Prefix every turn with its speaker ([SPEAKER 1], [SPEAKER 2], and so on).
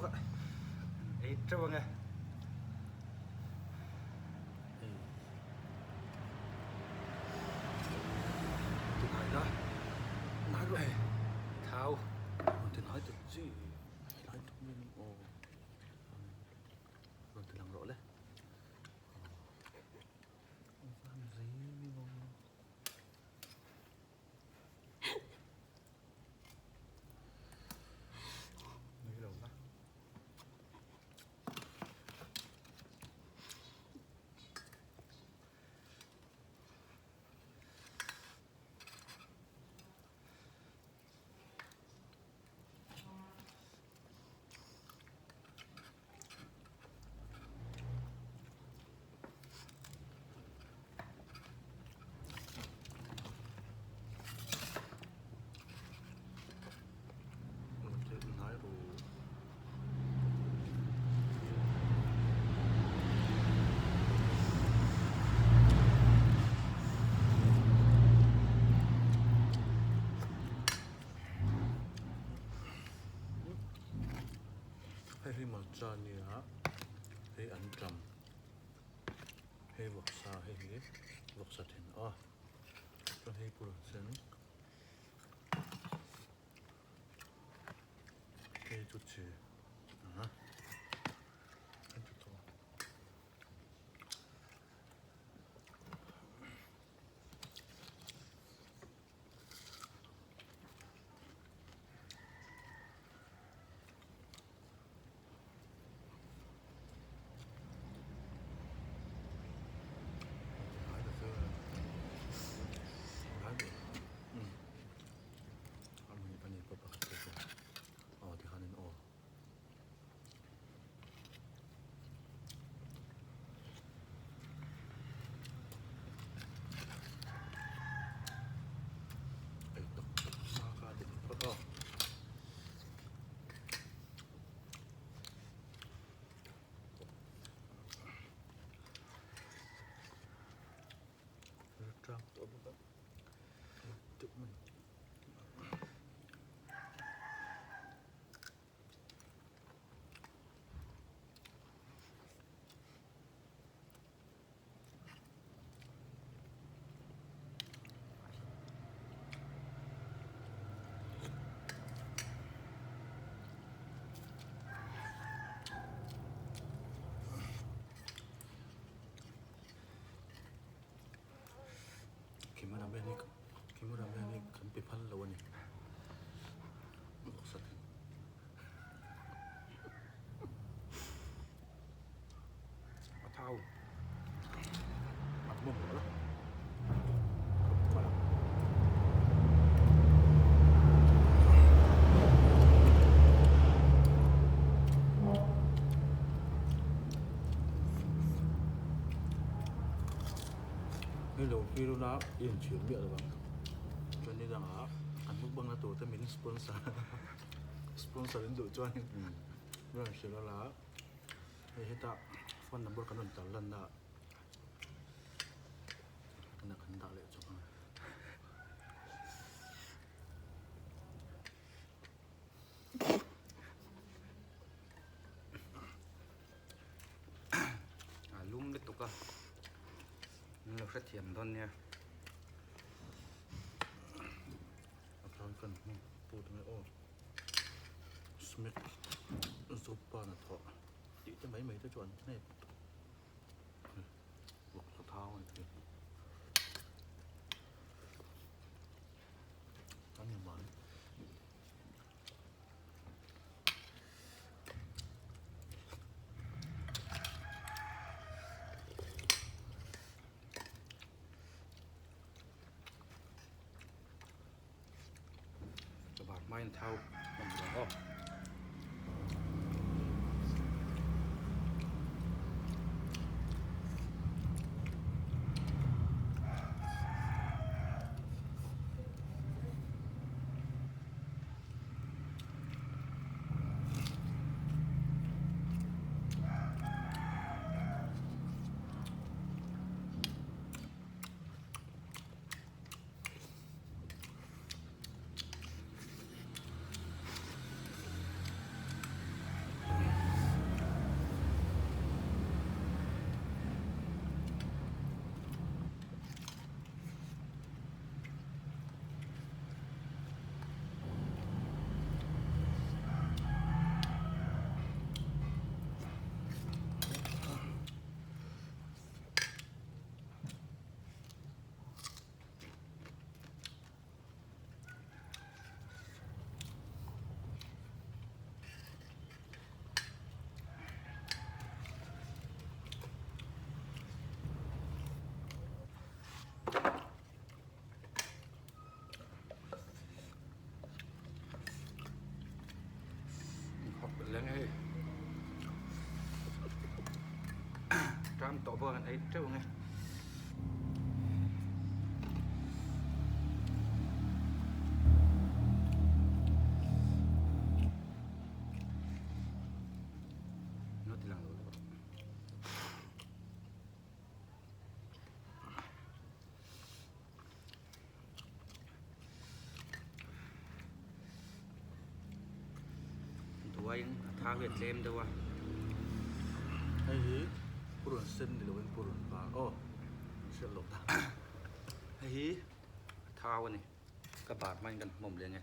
[SPEAKER 1] a ei teuh ange. Thau.
[SPEAKER 2] Hei hi matcha ania hei an ṭam hei vawksa hei hi vawksa then a chuan hei purun sen. Hei chu chi a hei chu thaw. Aw tikhanin aw. Ei tak tak hma kha a ti phawt aw. Tang tawh bawk a. Teuh mai. Cameraman hi kan pe phal lo a ni.
[SPEAKER 1] A thau. A hmawm rawh la.
[SPEAKER 2] Hei lo thlir ula i inchhir miah lo ang. Chuan ni dangah an mukbang na tur te min sponsor sponsor in duh chuan rawn hrilh ula hei heta phone number kan rawn tar lan na ah kan dah leh chawk ang.
[SPEAKER 1] A lum lutuk a min lo hrethiam dawn nia.
[SPEAKER 2] A thlan kan hmang put mai aw smack zup pa na thawh tih te mai mai te chu an hnep vawk sa thau a ni thei a ni mai.
[SPEAKER 1] Chawhmeh hmain thau a awm lo aw. tawh bawk a kan ei teuh ang e. Lo ti lang lo lo. Duaiin a thau hi a tlem deuh a.
[SPEAKER 2] Hei hi purun sen ni loin purun var aw an hriat loh ta.
[SPEAKER 1] Hei hi a thau a ni. Ka bar hmain kan hmawm leh ang e.